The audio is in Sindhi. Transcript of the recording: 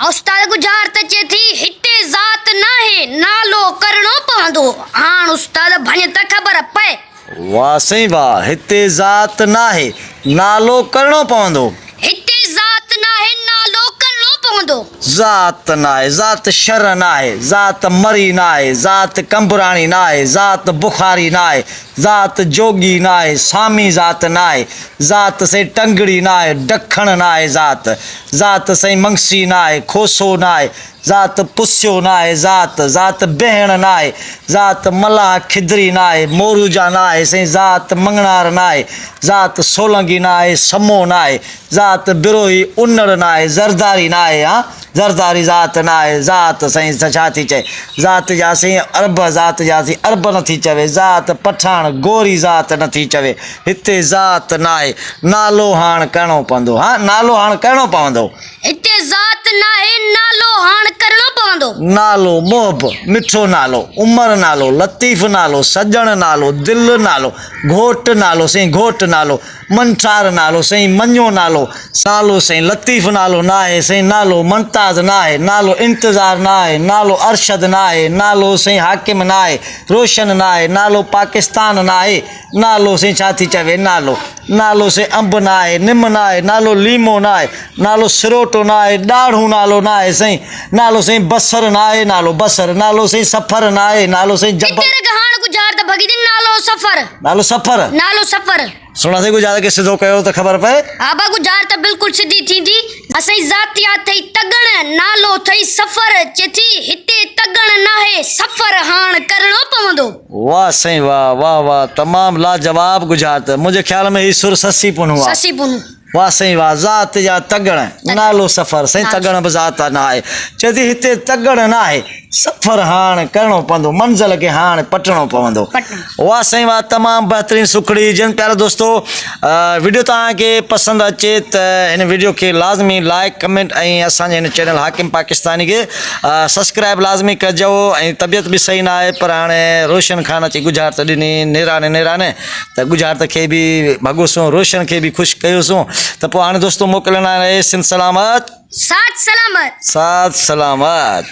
استاد ڳجهارت چئي ٿي، هتي ذات ناهي، نالو ڪرڻو پوندو. هاڻ استاد ڀڃ ته خبر پئي. واه سائين واه، هتي ذات ناهي، نالو ڪرڻو پوندو. هتي ذات ناهي، نالو ڪرڻو پوندو. ذات ناهي، ذات شر ناهي، ذات مري ناهي، ذات قمبراڻي ناهي، ذات بخاري ناهي، ذات جوڳي ناهي، سامي ذات ناهي، ذات سائين ٽنگڙي ناهي، ڊکڻ ناهي ذات، ذات سائين منگسي ناهي، کوسو ناهي، ذات پسيو ناهي، ذات، ذات بيهڻ ناهي، ذات ملاح کدري ناهي، موروجا ناهي، سائين ذات مڱڻهار ناهي، ذات سولنگي ناهي، سمو ناهي، ذات بروهي انڙ ناهي، زرداري ناهي، ها زرداري ذات ناهي، ذات سائين ڇا ٿي چئي، ذات جا سائين عرب ذات جا سائين عرب نه ٿي چوي، ذات پٺاڻ گوري ذات نه ٿي چوي، هتي ذات ناهي، نالو هاڻ ڪرڻو پوندو، ها نالو هاڻ ڪرڻو پوندو. هتي ذات ناهي، نالو هاڻ ڪرڻو پوندو. نالو محب، مٺو نالو، عمر نالو، لطيف نالو، سڄڻ نالو، دل نالو، گهوٽ نالو، سائين گهوٽ نالو، منٺار نالو، سائين مڃو نالو، نالو سائين لطيف نالو ناهي، سائين نالو ممتاز ناهي، نالو انتظار ناهي، نالو ارشد ناهي، نالو سائين حاڪم ناهي، روشن ناهي، نالو پاڪستان ناهي، نالو سائين ڇا ٿي چوي، نالو. نالو سي انب ناهي، نم ناهي، نالو ليمو ناهي، نالو سروٽو ناهي، ڏاڙهون نالو ناهي سائين، نالو سائين بصر ناهي، نالو بصر، نالو سائين سفر ناهي، نالو سائين جبل. ڪٿي رڳ هاڻ ڳجهار ته ڀڳي ٿي، نالو سفر. نالو سفر. نالو سفر. سهڻا سائين ڳجهار کي سڌو ڪيو ته خبر پئي. ها با ڳجهار ته بلڪل سڌي ٿيندي. اسين ذاتيات ٿئي تڳڻ، نالو ٿئي سفر، چي ٿي هتي تڳڻ ناهي، سفر هاڻ ڪرڻو پوندو. واه سائين واه واه واه تمام لاجواب ڳجهارت منهنجي خيال ۾ هي سر سسي پنهون آ. سسي پنهون. واه سائين واه ذات جا تڳڻ نالو سفر سائين تڳڻ به ذات ناهي چئي ٿي هتي تڳڻ ناهي سفر هاڻ ڪرڻو پوندو منزل کي هاڻ پٽڻو پوندو واه سائين واه تمام بهترين سکڙي جن پيارا دوستو وڊيو توهان کي پسند اچي ته هن وڊيو کي لازمي لائڪ ڪمينٽ ۽ اسان جي هن چينل حاڪم پاڪستاني کي سبسڪرائب لازمي ڪجو ۽ طبيعت به صحيح نه آهي پر هاڻي روشن خان اچي ڳجهارت ڏني نيراني نيراني ته ڳجهارت کي به ڀڳوسون روشن کي به خوش ڪيوسون ته پوء هاڻي دوستو موڪلڻ آهي سنڌ سلامت ساٿ سلامت. ساٿ سلامت.